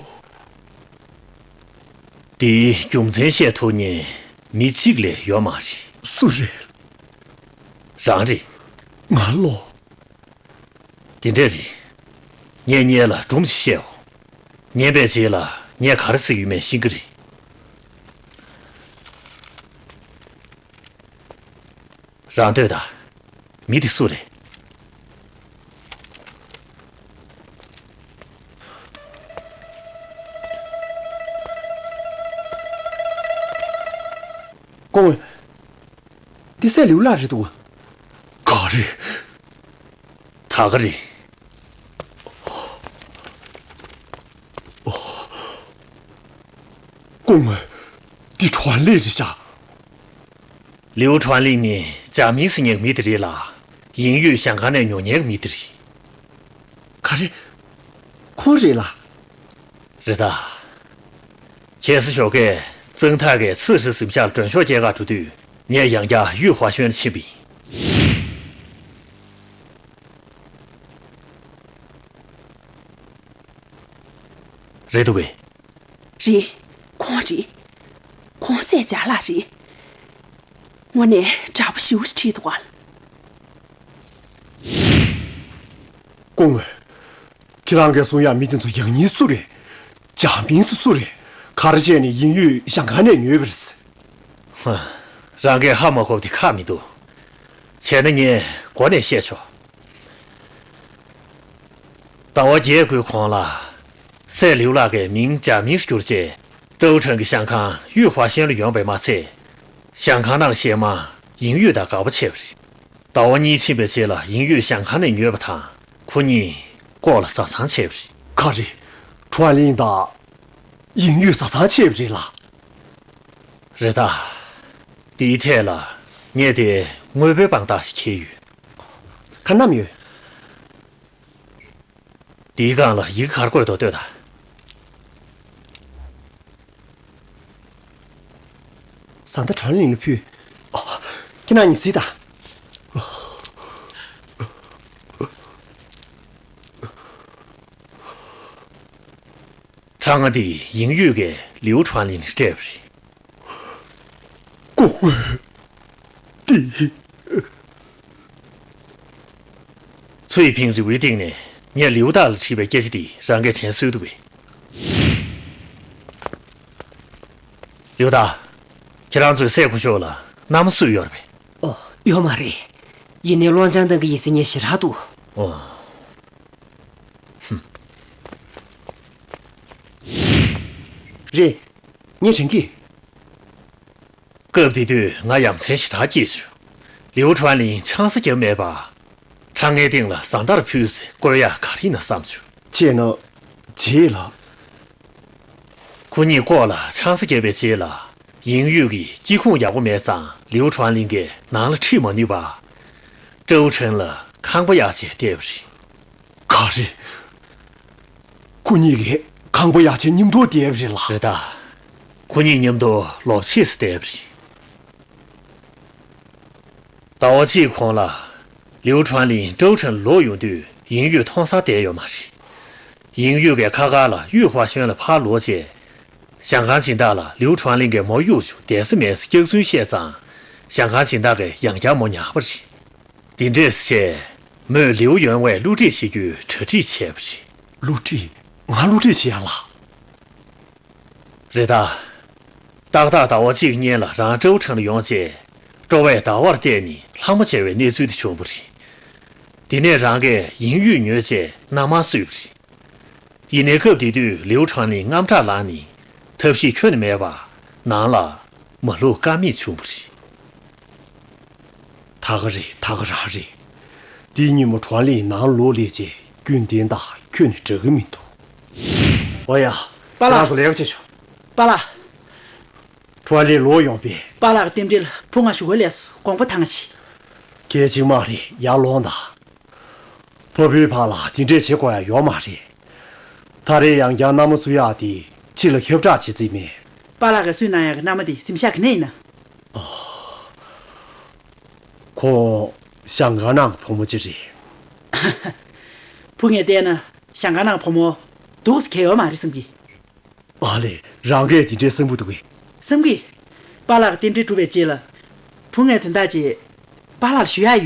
དེའི་རྒྱུ་མཚན་བཤད་ཐུབ་མཁན་མི་གཅིག་ལས་ཡོད་མ་རེད། སུ་རེད། རང་རེད། ང་ལོ། དེ་འདྲས་རེད། ངས་ངེད་ལ་སྒྲུང་ཞིག་བཤད་འོ། ཉན་པའི་རྗེས་ལ་ངས་ག་རེ་ཟེར་གྱི་ཡོད་མེད་ཤེས་ཀྱི་རེད། རང་ལྟོས་དང་། མི་དེ་སུ་རེད། སྐུ་ངོ། འདི་སྲས་ལིའུ་ལགས་རེད་འདུག་ག་རེ། ད་ག་རེད། སྐུ་ངོ། འདི་ཁྲོན་ལི་རེད་ཤག་ལིའུ་ཁྲོན་ལི་ནི་ཅཱ་མིང་ཟེར་མཁན་གྱི་མི་དེ་རེད་ལ། ཡིན་ཡུས་ཞང་ཁང་ནས་ཉོ་མཁན་གྱི་མི་དེ་རེད། ག་རེ། ཁོང་རེད་ལ། རེད་ད། ཁྱེད་ཚོ་ཞོགས་ཀས་ཙང་ཐག་གིས་ཚི་ཧྲི་གཟིམ་ཤག་ལ་མགྲོན་ཤོག་སྐྱེལ་ག་འགྲོ་དུས་ངས་ཡང་བསྐྱར་ཡུས་ཧྭ་ཤོན་ལ་ཕྱིན་པ་ཡིན། རེད་འདུག་གས། རེད། ཁོང་རེད། ཁོང་སྲས་ཇ་ལགས་རེད། དངོས་གནས་དྲག་པོ་ཞེ་པོ་ཞིག་ཁྲིད་འདུག་ག་སྐུ་ངོ། ཁྱེད་རང་གིས་གསུང་ཡག་མི་དེ་ཚོ་ཡང་སྙིང་སུ་རེད། ཇཱ་མིང་སུ་སུ་རེད། ག་རེ་བྱས་ནས་ཡིན་ཡུས་ཞང་ཁང་ནས་ཉོས་པ་རེད། ཧ། རང་གིས་ཧ་མ་གོ་བ་དེ་ཁག་མི་འདུག་བྱས་ན་ངས་མགོ་ནས་བཤད་ཆོག་ཟླ་བ་བརྒྱད་དགུའི་གོང་ལ། སྲས་ལིའུ་ལགས་ཀྱིས་མིང་ཇཱ་མིང་བསྒྱུར་རྗེས། ཀྲོའུ་ཁྲང་གི་ཞང་ཁང་ཡུས་ཧྭ་ཤན་ལ་ཡོང་བས་མ་ཚད། ཞང་ཁང་ནང་གཞན་མ་ཡིན་ཡུས་དང་དགའ་པོ་བྱས་པ་རེད། ཟླ་བ་གཉིས་ཕྱིན་པའི་རྗེས་ལ་ཡིན་ཡུས་ཞང་ཁང་ནས་ཉོས་པ་དང་། ཁོ་གཉིས་ལྐོག་ལ་བཟའ་ཚང་བྱས་པ་རེད། ག་རེ། ཁྲོན་ལི་དང་ཡིན་ཡུས་བཟའ་ཚང་བྱས་པ་རེད་ལ། རེད་ད། དེའི་ཐད་ལ་ངས་དེ་ དངོས་པོའི་དཔང་རྟགས་ཤིག་འཁྱེར་ཡོད། ག་རེ་བསྣམས་ཡོད། འདིའི་སྒང་ལ་ཡི་གེ་ག་རེ་བཀོད་འདུག་ལྟོས་དང་། བཟའ་ཟླ་གྲོན་ལིན་ལ་ཕུལ། ཨ། ཁྱེད་རང་གཉིས་གཟིགས་དང་། ཁྲག་རྔ་འདི་ཡིན་ཡུས་ཀྱིས་ལིའུ་ཁྲོན་ལིན་ལ་སྤྲད་པ་རེད། སྐུ་ངོ། འདི། ཚུའེ་ཕིང་རི་བོའི་སྟེང་ནས་ངས་ལིའུ་ཏཱ་ལ་དྲིས་པའི་སྐད་ཆ་འདི་རང་གིས་དྲན་གསོས་འདུག་པས། ལིའུ་ཏཱ། ཁྱེད་རང་ཚོའི་སྲས་སྐུ་ཞབས་ལ་མནའ་མ་སུ་ཡོད་རེད་པས། ཨོ། ཡོད་མ་རེད། ཡིན་ནའི་བློན་ཆེན་ཏང་གི་ཡིག་ཚད་ངས་ཞེ་དྲག་འདུག་ཨོ། ཧུམ། རེད། ངས་དྲན་གི། སྐབས་དེ་དུས་ང་ཡ་མཚན་ཞེ་དྲག་སྐྱེས་བྱུང་། ལིའུ་ཁྲོན་ལིན་ཆང་ས་བརྒྱབ་མེད་པར། ཁྲག་རྔའི་སྟེང་ལ་བཟའ་ཟླར་ཕུལ་ཚེ་བཀོལ་ཡག་ག་རེ་ཡིན་ན་བསམ་བྱུང་། ཅེས་ན། རྗེས་ལ། ཁོ་གཉིས་ལྐོག་ལ་ཆང་ས་བརྒྱབ་པའི་རྗེས་ལ། ཡིན་ཡུས་ཀྱི་སྐྱེ་ཁུངས་ཡག་པོ་མེད་ཙང་ལིའུ་ཁྲོན་ལིན་གྱིས་ནང་ལ་ཁྲིད་མ་ནུས་པར། ཀྲའུ་ཁྲེན་ལ་ཁང་པ་གཡར་བྱས་བསྡད་པ་རེད། ག་རེ། ཁོ་གཉིས་ཀྱིས་ཁང་པ་གཡར་བྱས་མཉམ་དུ་བསྡད་པ་རེད་ལ། རེད་ད། ཁོ་གཉིས་མཉམ་དུ་ལོ་ཕྱེད་ཙམ་བསྡད་པ་རེད། ཟླ་བ་གཅིག་གོང་ལ། ལིའུ་ཁྲོན་ལིན་ཀྲའུ་ཁྲེན་ལོག་ཡོང་དུས་ཡིན་ཡུས་མཐོང་སར་བསྡད་ཡོད་མ་རེད། ཡིན་ཡུས་ཀྱིས་ཁ་ཁ་ལ་ཡུས་ཧྭ་ཤོན་ལ་ཕར་ལོག་རྗེས། ཞང་ཁང་སྦྱིན་བདག་ལ་ལིའུ་ཁྲོན་ལིན་གྱིས་མོ་གཡུག་བྱུང་བསྡད་ས་མེད་ཟེར་སྐྱག་རྫུན་བཤད་ཙང་། ཞང་ཁང་སྦྱིན་བདག་གིས་ཡང་བསྐྱར་མོ་ཉར་བ་རེད། འདི་འདྲས་བྱས། མོས་ལིའུ་ཡོན་ཝའི་བསླུ་བྲིད་བྱེད་རྒྱུའི་གྲ་སྒྲིག་བྱས་པ་རེད། བསླུ་བྲིད། ང་བསླུ་བྲིད་བྱེད་ཡ་ལ། རེད་ད། ཏག་ཏག་ཟླ་བ་གཅིག་སྔོན་ལ་རང་ཀྲའུ་ཁྲེན་ལ་ཡོང་རྗེས། སྤྲོ་བས་ཟླ་བར་བལྟས་ནས་ལྷག་མ་བྱས་པའི་གནས་ཚུལ་དེ་བྱུང་བ་རེད། དེ་ནས་རང་གིས་ཡིན་ཡུས་ཉོས་རྗེས་མནའ་མར་བསུས་པ་རེད། ཡིན་ནའི་སྐབས་དེ་དུས་ལིའུ་ཁྲོན་ལིན་དངངས་སྐྲག་ལངས་ནས་ཐབས་ཤེས་ཁྱོན་ནས་མེད་པར་ནང་ལ་མ་ལྷུང་ཀ་མེད་བྱུང་བ་རེད། ད་ག་རེད། ད་ག་རང་རེད། དེ་ཉིན་མོ་ཁྲོན་ལིན་ནང་ལོག་སླེབས་རྗེས་རྒྱུན་ལྡན་དང་ཁྱོན་ནས་འདྲ་གི་མི་འདུག་ཨོ་ཡ། པཱ་ལགས། ཁྱེད་རང་ཚོ་ལས་ཀ་བྱེད་ཤོག་པཱ་ལགས། ཁྲོན་ལིན་ལོག་ཡོང་པས། པཱ་ལགས་ཀྱི་རྟེན་འབྲེལ་བུ་ང་ཞུ་ག་སླེབས་སོང་། དགོངས་པ་དྭངས་ཤིག་གལ་ཆེན་མ་རེད། ཡར་ལོངས་དང་། ཕ་བུའི་བར་ལ་དེ་འདྲས་བྱེད་དགོས་ཡ་ཡོད་མ་རེད། ད་རེས་ཡང་བསྐྱར་མནའ་མ་བསུ་ཡག་དེ་ཕྱི་ལ་ཁྱབ་བསྒྲགས་བྱེད་རྩིས་མེད། པཱ་ལགས་ཀྱིས་བསུ་གནང་ཡག་གི་མནའ་མ་དེ་གཟིམ་ཤག་གི་ནས་ཡིན་ན། ཁོང་ཞང་ཁང་ནང་གི་བུ་མོ་ཅིག་རེད། བུ་ངས་བལྟས་ན་ཞང་ཁང་ནང་གི་བུ་མོ་འདུག་སེ་གལ་ཡོད་མ་རེད་བསམ་གི། ཨ་ལས། རང་གིས་དེ་འདྲའི་བསམ་གི་འདུག་གས། བསམ་གི། པཱ་ལགས་ཀྱི་རྟེན་འབྲེལ་གྲུབ་པའི་རྗེས་ལ། བུ་ངས་དོན་དག་ཅིག་པཱ་ལགས་ལ་ཞུ་ཡག་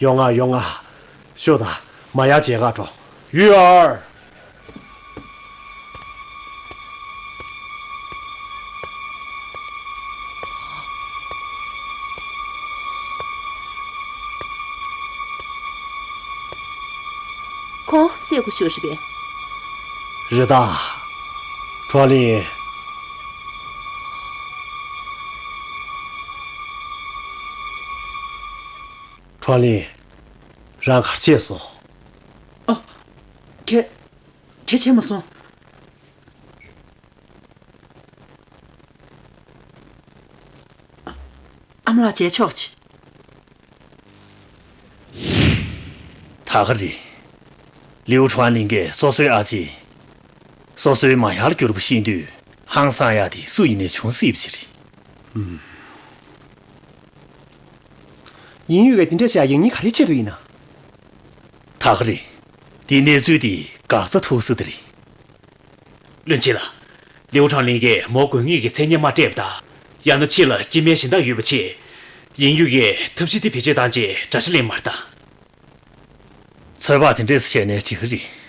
ཡོད། ཡོང་ང་། ཡོང་ང་། ཤོག་དང་། མ་ཡར་མཇལ་ཁ་འགྲོ། ཡུས་ཨར། ཁོང་སྲས་སྐུ་ཞབས་རེད་པས། རེད་ད། ཁྲོན་ལིན། ཁྲོན་ལིན། རང་ག་རེ་བྱས་སོང་། ཨ། ག་ག་རེ་བྱས་མ་སོང་། ཨ་མ་ལགས་མཇལ་ཆོག་ཅིག་ད་ག་རེད། ལིའུ་ཁྲོན་ལིན་གྱིས་སོ་སོའི་ཨ་ཅེ། སོ་སོའི་མ་ཡར་གྱུར་པ་ཤེས་དུས་ཧང་སང་ཡག་དེ་སུ་ཡིན་ནའི་བྱུང་སྲིད་པ་ཞིག་རེད། ཡིན་ཡུས་ཀྱིས་དེ་འདྲ་བྱེད་ཡག་ཡིན་ངེས་ག་རེའི་ཆེད་དུ་ཡིན་ན། ད་ག་རེད། དེའི་གནས་ཚུལ་དེ་འགག་རྩ་ཐུག་ས་དེ་རེད། བློན་ཆེན་ལགས། ལིའུ་ཁྲང་ལིན་གྱིས་མོ་དགོས་ངེས་ཀྱི་མཚན་སྙན་མ་སྤྲད་པ་དང་། ཡང་ན་ཕྱི་ལ་སྐྱེ་དམན་གཞན་དག་ཡོད་པ་བྱས། ཡིན་ཡུས་ཀྱིས་ཐབས་ཤེས་དེ་བེད་སྤྱོད་བཏང་རྗེས་དགྲ་ཤ་ལེན་མ་བཏང་། ཚོད་དཔག་དེ་འདྲས་བྱས་ནས་འགྲིག་གི་རེད།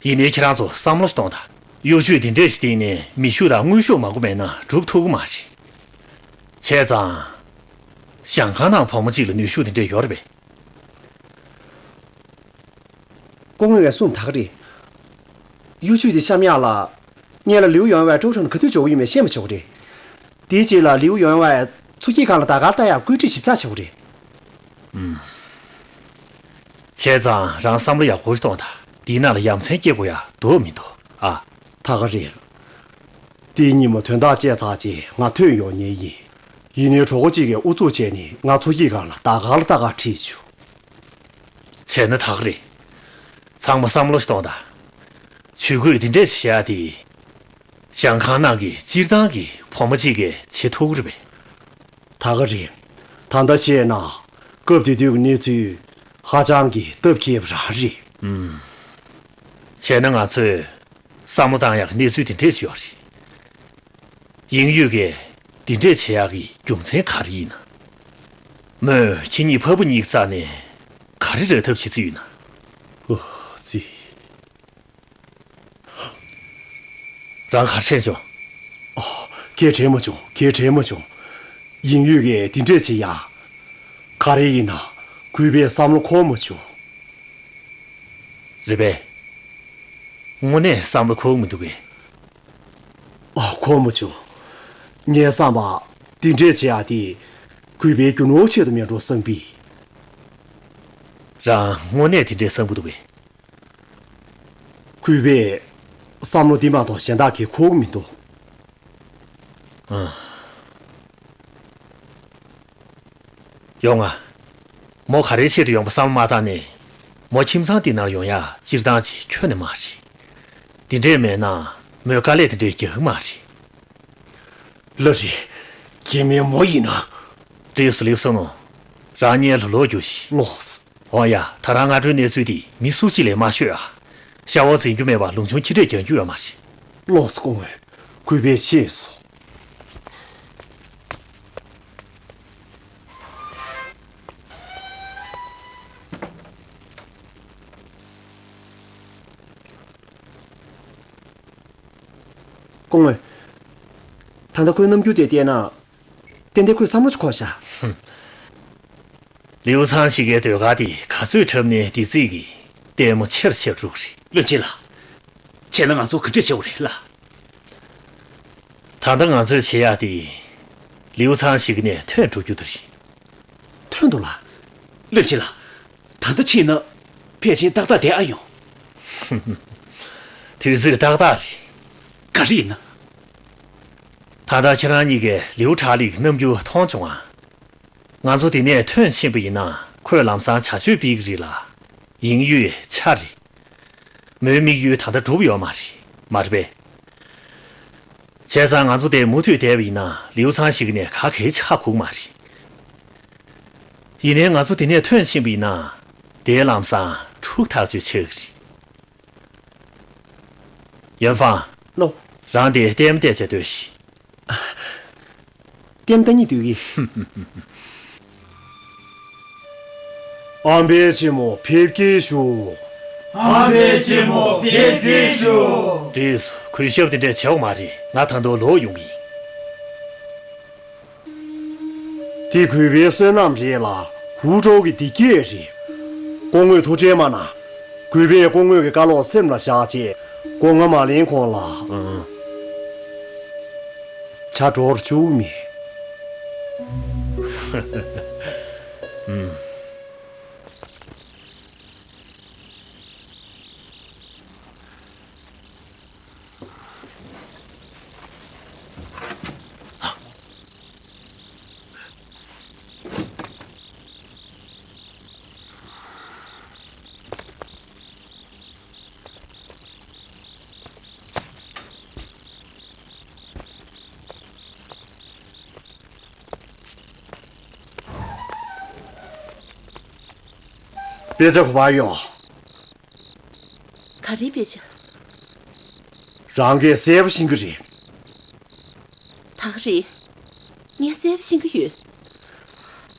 ཡིན་ནའི་ཁྱེད་རང་ཚོ་བསམ་བློ་ཞིག་གཏོང་དང་། གཡོ་ཇུས་དེ་འདྲས་ཞིག་བཏིང་ནས་མེ་ཤུགས་དང་དངོས་ཤུགས་མང་པོ་མེད་ན་སྒྲུབ་ཐུབ་ཀྱི་མ་རེད། བྱས་ཙང་། ཞང་ཁང་ནང་བུ་མོ་གཅིག་ལ་ནུས་ཤུགས་དེ་འདྲས་ཡོད་རེད་པས། སྐུ་ངོ་བས་གསུངས་ད་ག་རེད། གཡོ་ཇུས་དེ་བཤམས་ཡག་ལ། སྔོན་ལ་ལིའུ་ཡོན་ཝའི་ཀྲོའུ་ཁྲང་ག་དུས་འབྱོར་གྱི་ཡོད་མེད་ཤེས་མ་ཆོག་གི་རེད། དེའི་རྗེས་ལ་ལིའུ་ཡོན་ཝའི་མཚོ་སྐྱེས་སྒང་ལ་ཟློས་གར་ལྟ་ཡག་བཀོད་སྒྲིག་ཞིབ་ཚགས་བྱེད་དགོས་རེད། ཨུམ། བྱས་ཙང་རང་བསམ་བློ་ཡག་པོ་ཞིག་གཏོང་དང་། འདིའི་ནང་ལ་ཡ་མཚན་སྐྱེ་དགོས་ཡག་འདུག་མི་འདུག་ཨ། ད་ག་རེད། དེའི་ཉིན་མོ་དོན་དག་བྱས་ཚར་རྗེས་ང་ཐོན་ཡོང་ཉེན་ཡིན། ཡིན་ནའི་གྲོགས་པོ་གཅིག་གིས་ཨུ་ཚུགས་བྱས་ནས་ང་ཚོ་གཉིས་སྒང་ལ་ད་ག་ལ་ད་ག་ཁྲིད་བྱུང་། བྱས་ན་ད་ག་རེད། ཚང་མ་བསམ་བློ་ཞིག་གཏོང་དང་། ཇུས་འགོད་འདི་འདྲས་བྱེད་ཡག་དེ། ཞང་ཁང་ནང་གི་སྤྱིར་བཏང་གི་བུ་མོ་གཅིག་གིས་བྱེད་ཐུབ་ཀྱི་རེད་པས། ད་ག་རེད། ད་ལྟ་བཤད་ན་སྐབས་དེ་དུས་ཀྱི་གནས་ཚུལ་ཧ་ཅང་གི་སྟབས་ཁེལ་བ་རང་རེད། ཨུམ། བྱས་ན་ང་ཚོས་བསམ་བློ་བཏང་ཡག་གི་གནས་ཚུལ་དེ་འདྲས་ཤིག་ཡོད་རེད། དབྱིན་ཡུས་ཀྱིས་འདི་འདྲས་བྱེད་ཡག་གི་རྒྱུ་མཚན་ག་རེ་ཡིན་ན། མོས་ཁྱེད་གཉིས་ཕ་བུ་གཉིས་ཀྱི་རྩ་ནས་ག་རེ་རག་ཐབས་བྱེད་རྩིས་ཡོད་ན། ཨོ་ཙི། རང་ག་རེ་དྲན་བྱུང་། ཨོ། གས་དྲན་མ་བྱུང་། གས་དྲན་མ་བྱུང་། དབྱིན་ཡུས་ཀྱིས་འདི་འདྲས་བྱེད་ཡག་ག་རེ་ཡིན་ན། གུས་པས་བསམ་བློ་འཁོར་མ་བྱུང་། རེད་པས། དངོས་གནས་བསམ་བློ་འཁོར་མི་འདུག་གས། ཨ། འཁོར་མ་བྱུང་། ངའི་བསམ་པར་འདི་འདྲས་བྱེད་ཡག་དེ་གུས་པའི་རྒྱུ་ནོར་ཆེད་དུ་མེད་འགྲོ་བསམ་པས། རང་དངོས་གནས་དེ་འདྲས་བསམ་གྱི་འདུག་གས། གུས་པས་བསམ་བློ་འདི་མ་གཏོགས་གཞན་དག་གིས་འཁོར་གྱི་མི་འདུག། ཨ། ཡོང་ང་། མོ་ག་རེའི་ཆེད་དུ་ཡོང་པ་བསམ་བློ་མ་བཏང་ནས། མོ་ཁྱིམ་ཚང་འདི་ནང་ཡོང་ཡག་སྤྱིར་བཏང་ཅིག་ཁྱོན་ནས་མ་རེད། འདི་འདྲས་མེད་ན་མོས་དཀའ་ལས་དེ་འདྲས་རྒྱག་གི་མ་རེད། ལགས་རེད། གལ་སྲིད་མོ་ཡིན་ན། འདྲིས་སོ་ལིའུ་བསོད་ནམས། རང་གཉིས་ལ་ལོག་རྒྱུ་ཞིག། ལགས་སོ། འོ་ཡ། ད་རང་སྔ་དྲོའི་གནས་ཚུལ་འདི་མི་སུ་གཅིག་ལ་མ་ཤོད་ཨ། ཤ་བ་འཛིན་རྒྱུ་མེད་པར་ལུང་ཆུང་ཁྱི་འདྲས་རྒྱག་རྒྱུ་ཡོད་མ་རེད། ལགས་སོ་སྐུ་ངོ། གུས་པས་ཤེས་སོང་། སྐུ་ངོ། ད་ལྟ་ཁོའི་རྣམ་འགྱུར་དེ་བལྟས་ན། ཏན་ཏན་ཁོས་བསམ་བློ་ཅིག་འཁོར་ཤག། ཧུམ། ལིའུ་ཚང་ཞིག་གི་ཟློས་གར་དེ་ག་ཚོད་འཁྲབ་ནའི་བདེ་སྐྱིད་ཀྱི་ལྟད་མོ་ཆེར་ཆེར་འགྲོ་གི་རེད། བློན་ཆེན་ལགས། བྱས་ན་ང་ཚོ་ག་འདྲས་བྱེད་དགོས་རེད་ལགས། ད་ལྟ་ང་ཚོས་བྱེད་ཡག་དེ། ལིའུ་ཚང་ཞིག་ནས་ཐོན་འགྲོ་རྒྱུ་དེ་རེད། ཐོན་འགྲོ་ལགས། བློན་ཆེན་ལགས། ད་ལྟ་ཕྱིན་ན་ཕལ་ཆེར་ཏག་ཏག་བསྡད་ཨ་ཡོང་། དུས་ཚོད་ཏག་ཏག་རེད། ག་རེ་ཡིན་ན། ད་ལྟ་ཁྱེད་རང་གཉིས་ཀས་ལིའུ་ཁྲ་ལིའི་རྣམ་འགྱུར་མཐོང་བྱུང་ང་། ང་ཚོ་དེ་ནས་ཐོན་ཕྱིན་པ་ཡིན་ན་ཁོས་ལམ་སང་བྱ་སྤྱོད་སྤེལ་གྱི་རེད་ལ། དབྱིན་ཡུལ་ཆ་རེད། མོའི་དམིགས་ཡུལ་ད་ལྟ་འགྲུབ་ཡོད་མ་རེད། མ་རེད་པས། བྱས་ཙང་ང་ཚོ་དེ་མུ་མཐུད་བསྡད་པ་ཡིན་ན་ལིའུ་ཚང་ཞིག་ནས་ག་གེ་ཆགས་ཁུག་མ་རེད། ཡིན་ནའི་ང་ཚོ་དེ་ནས་ཐོན་ཕྱིན་པ་ཡིན་ན། དེའི་ལམ་སང་འཁྲུག་ཐག་ཆོད་ཆགས་ཀྱི་རེད། ཡོན་ཧྥང་། ལགས། རང་དེ་ལྟད་མོ་བལྟས་བྱས་སྡོད་ཤིག། ལྟད་མོ་ལྟ་སྙིང་འདོད་ཀྱི། ཨམ་བན་ཆེན་མོ་ཕེབས་སྐྱེལ་ཞུ། ཨམ་བན་ཆེན་མོ་ཕེབས་སྐྱེལ་ཞུ། འདྲིས། གུས་ཞབས་དེ་འདྲས་བྱེད་དགོས་མ་རེད། ང་ད་དུང་ལོག་ཡོང་གི་ཡིན། དེ་གུས་པའི་བསོད་ནམས་རེད་ལ། ཧུའུ་ཀྲོའུ་གི་བདེ་སྐྱིད་རེད། སྐུ་ངོས་ཐུགས་ཁྲལ་མ་གནང་། གུས་པས་སྐུ་ངོ་གི་བཀའ་སློབ་སེམས་ལ་བཞག་རྗེས་སྒོ་ང་མ་ལེན་གོང་ལ། ཨང་། ཇ་འགྲོ་བཅུག་མེད། ཨུམ། དཔེ་ཆ་ག་པར་ཡོད། ག་རེའི་དཔེ་ཆ། རང་གིས་གསལ་པོ་ཤེས་ཀྱི་རེད། ད་ག་རེད། ངས་གསལ་པོ་ཤེས་ཀྱི་ཡོད།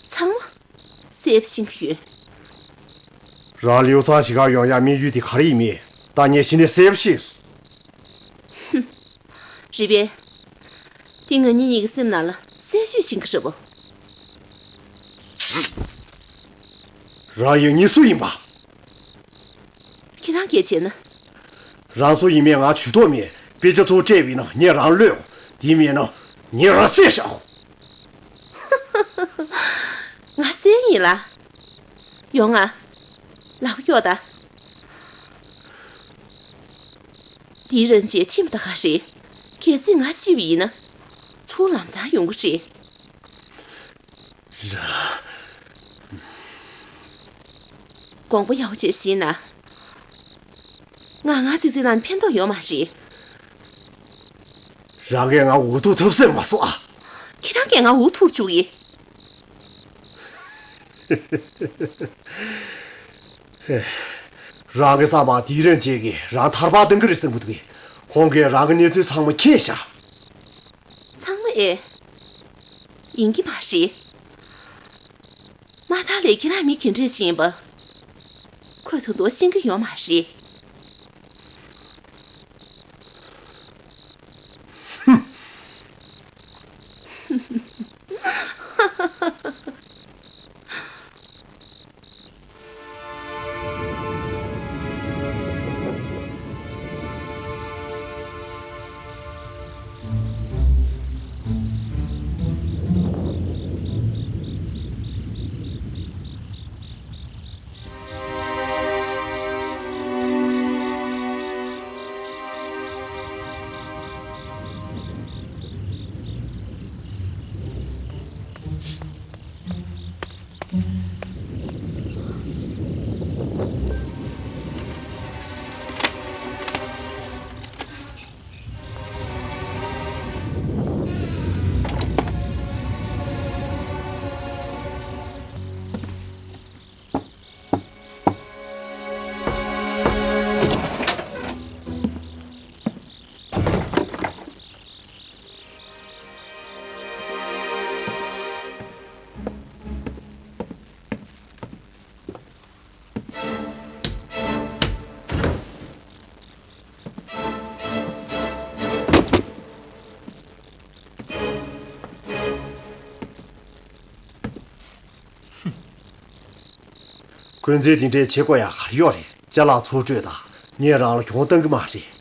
ཚང་མ་གསལ་པོ་ཤེས་ཀྱི་ཡོད། རང་ལིའུ་ཚང་གཞིས་ཀར་ཡོང་ཡག་དམིགས་ཡུལ་དེ་ག་རེ་ཡིན་མིན་ད་ངས་གཞི་ནས་གསལ་པོ་ཤེས་སོང་། ཧུམ། རེད་པས། དེ་ང་གཉིས་གཉིས་ཀྱི་སེམས་ནང་ལ་གསལ་ཤོས་ཤེས་ཀྱི་རེད་པ། རང་ཡང་གཉིས་སུ་ཡིན་པ། ཁྱེད་རང་སྐད་བྱས་ན། རང་སུ་ཡིན་མིན་ང་ཇུས་གཏོགས་མེད། དཔེ་ཆ་ཚུར་སྤྲད་པ་ཡིན་ན་ངས་རང་གློད། དེ་མིན་ན་ངས་རང་བསད་བཞག། ང་བསད་ཡིན་ལ། ཡོང་ང་། ལག་པ་གཡོག་ད། འདིའི་རང་བྱས་ཕྱིན་པ་ད་ག་རེད། གལ་སྲིད་ང་ཤི་བ་ཡིན་ན། ཚུར་ལམ་སང་ཡོང་གི་རེད། དགོངས་པ་ཡག་པོ་བྱས་ཤེས་ན། ང་ང་ཙི་ཙི་ལ་ཕན་ཐོགས་ཡོད་མ་རེད། རང་གིས་ང་འུ་ཐུག་ཐུབ་ཟེར་མ་སོང་ཨ། ཁྱེད་རང་གིས་ང་འུ་ཐུག་བཅུག་ཡིན། རང་གི་བསམ་པ་དེའི་རིན་ཆེན་གྱིས་རང་ཐར་པ་གཏོང་གི་རེད་བསམ་གི་འདུག་གས། ཁོང་གིས་རང་གི་གནས་ཚུལ་ཚང་མ་མཁྱེན་ཤག་ཚང་མ་ཨེ། ཡིན་གྱི་མ་རེད། མ་མཐའ་ལས་ཁྱེད་རང་མི་ག་འདྲས་ཤིག་ཡིན་པ། ཁོས་ད་དུང་ཤེས་ཀྱི་ཡོད་མ་རེད། འཁོན་འཛིན་དེ་འདྲའི་བྱེད་དགོས་ཡ་ག་རེ་ཡོད་རེད། ཅ་ལག་འཚོ་སྤྲོད་དང་ངས་རང་ལ་གྱོང་གཏོང་གི་མ་རེད།